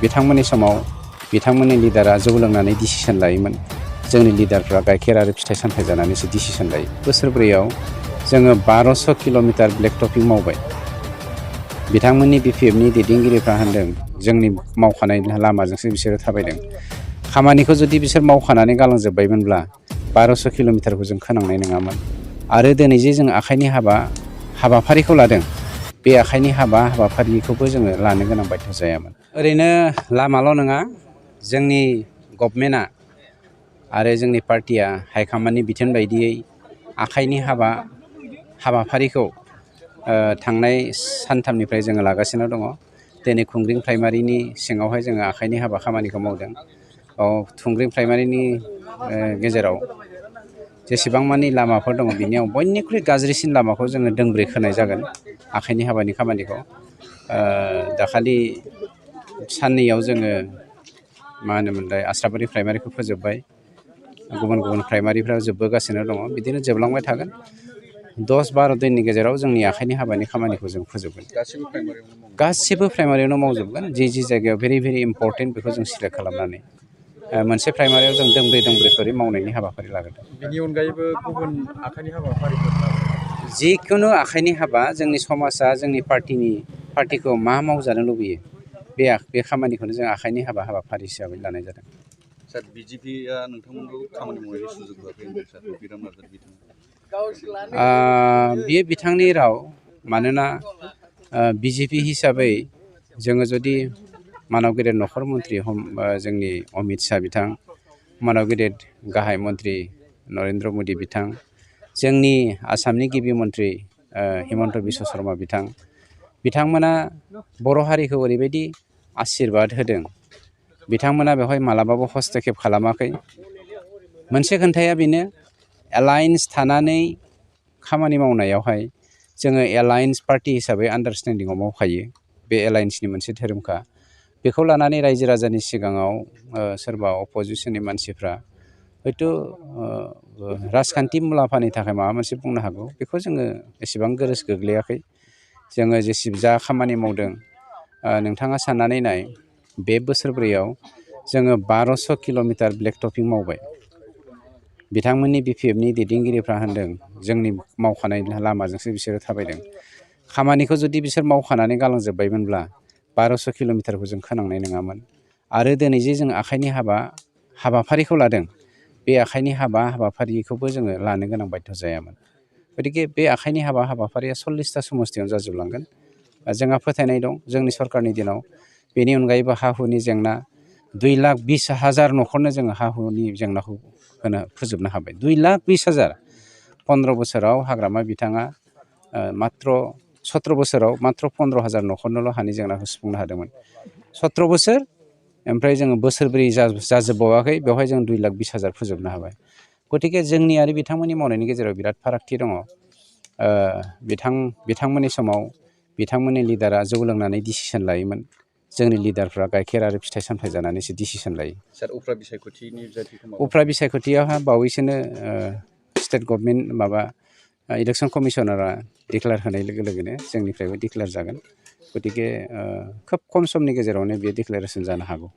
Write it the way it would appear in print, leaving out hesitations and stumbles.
बिथांमोननि समाव बिथांमोननि लिडारा जौ लोंनानै डिसिसन लायोमोन। जोंनि लिडारफ्रा गाइखेर आरो फिथाइ सामथाइ जानानैसो डिसिसन लायो। बोसोरब्रैयाव जोङो 1200 किल'मिटार ब्लेक टपिं मावबाय। बिथांमोननि BPFनि दैदेनगिरिफ्रा होनदों जोंनि मावखानाय लामाजोंसो बिसोरो थाबायदों। खामानिखौ जुदि बिसोर मावखानानै गालांजोब्बायमोनब्ला 1200 किल'मिटारखौ जों खोनांनाय नङामोन। आरो दिनै जे जों आखाइनि हाबाफारिखौ लादों, बे आखाइनि हाबाफारिखौबो जोङो लानो गोनां बायध' जायामोन। ओरैनो लामाल' नङा, जोंनि गभर्नमेन्टआ आरो जोंनि पार्टिया हाइकमान्डनि बिथोन बायदियै आखाइनि हाबाफारिखौ थांनाय सानथामनिफ्राय जोङो लागासिनो दङ। दिनै खुंग्रिं प्राइमारिनि सिङावहाय जोङो आखाइनि खामानिखौ मावदों। खुंग्रिं प्राइमारिनि गेजेराव जेसेबां मानि लामाफोर दङ, बिनियाव बयनिख्रुइ गाज्रिसिन लामाखौ जोङो दोंब्रै खोनाय जागोन आखाइनि हाबानि खामानिखौ। दाखालि साननैयाव जोङो आस्राबारि प्राइमारिखौ फोजोबबाय। गुबुन गुबुन प्राइमारिफ्रा जोबबोगासिनो दङ। बिदिनो जोबलांबाय थागोन। 10-12 दिननि गेजेराव जोंनि आखाइनि हाबानि खामानिखौ जों फोजोबगोन। गासिबो प्राइमारियावनो मावजोबगोन। जि जायगायाव भेरि इम्परटेन्ट बेखौ जों सिलेक्ट खालामनानै मोनसे प्राइमारियाव जों दोंब्रै खरि मावनायनि हाबाफारि लागोन। बेनि अनगायैबो गुबुन आखाइनि हाबाफारिफोर जिखुनु आखाइनि हाबा, जोंनि समाजा जोंनि पार्टिखौ मा मावजानो लुबैयो, बे खामानिखौनो जों आखाइनि हाबाफारि हिसाबै लानाय जादों। सार, BJPआ नोंथांमोनखौ खामानि मावनायनि सुजुग होआखै होनदों सार बिराम नार्जारि बिथाङा। बियो बिथांनि राव। मानोना BJP हिसाबै जोङो जुदि मानव गेदेर नखर मन्त्रि जोंनि अमित शाह बिथां, मानव गेदेर गाहाय मन्त्रि नरेन्द्र मदि बिथां, जोंनि आसामनि गिबि मन्त्रि हिमन्त बिश्व शर्मा बिथांमोना बर' हारिखौ ओरैबायदि आसिरबाद होदों। बिथांमोना बेवहाय मालाबाबो हस्तक्षेप खालामाखै। मोनसे खोन्थाया बेनो, एलायन्स थानानै खामानि मावनायावहाय जोङो एलायन्स पार्टि हिसाबै आन्डारस्टेन्डिंआव मावखायो। बे एलायन्सनि मोनसे धोरोमखा। बेखौ लानानै रायजो राजानि सिगाङाव सोरबा अप'जिसननि मानसिफ्रा हयथ' राजखान्थि मुलाम्फानि थाखाय माबा मोनसे बुंनो हागौ। बेखौ जोङो एसेबां गोरोस गोग्लैयाखै। जोङो जा खामानि मावदों, नोंथाङा साननानै नाय, बे बोसोरब्रैयाव जोङो 1200 किल'मिटार ब्लेक टपिं मावबाय। बिथांमोननि BPFनि दैदेनगिरिफ्रा होनदों जोंनि मावखानाय लामाजोंसो बिसोरो थाबायदों। खामानिखौ जुदि बिसोर मावखानानै गालांजोब्बायमोनब्ला 1200 किल'मिटारखौ जों खोनांनाय नङामोन। आरो दिनै जे जों आखाइनि हाबाफारिखौ लादों, बे आखाइनि हाबाफारिखौबो जोङो लानो गोनां बायध' जायामोन। गतिके बे आखाइनि हाबाफारिया 40टा समस्तियाव जाजोबलांगोन। जोंहा फोथायनाय दं जोंनि सरकारनि दिनाव। बेनि अनगायैबो हा-हुनि जेंना, 2,20,000 न'खरनो जोङो हा-हुनि जेंनाखौ फोजोबनो हाबाय। 2,20,000। 15 बोसोराव हाग्रामा बिथाङा मात्र 17 बोसोराव मात्र 15,000 न'खरनोल' हानि जेंनाखौ सुफुंनो हादोंमोन। 17 बोसोर, ओमफ्राय जोङो बोसोरब्रै जाजोबबावाखै, बेवहाय जों 2,20,000 फोजोबनो हाबाय। गतिके जोंनि आरो बिथांमोननि मावनायनि गेजेराव बिराद फारागथि दङ। बिथांमोननि समाव बिथांमोननि लिडारा जौ लोंनानै डिसिसन लायोमोन। जोंनि लिडारफ्रा गाइखेर आरो फिथाइ सामथाइ जानानैसो डिसिसन लायो। सार, उफ्रा बिसायख'थिनि उफ्रा बिसायख'थियावहा बावैसोनो स्टेट गभर्नमेन्ट इलेक्सन कमिसनारा डिक्लेयार होनाय लोगो लोगोनो जोंनिफ्रायबो डिक्लेयार जागोन। गतिके खोब खम समनि गेजेरावनो बेयो डिक्लेरेसन जानो हागौ।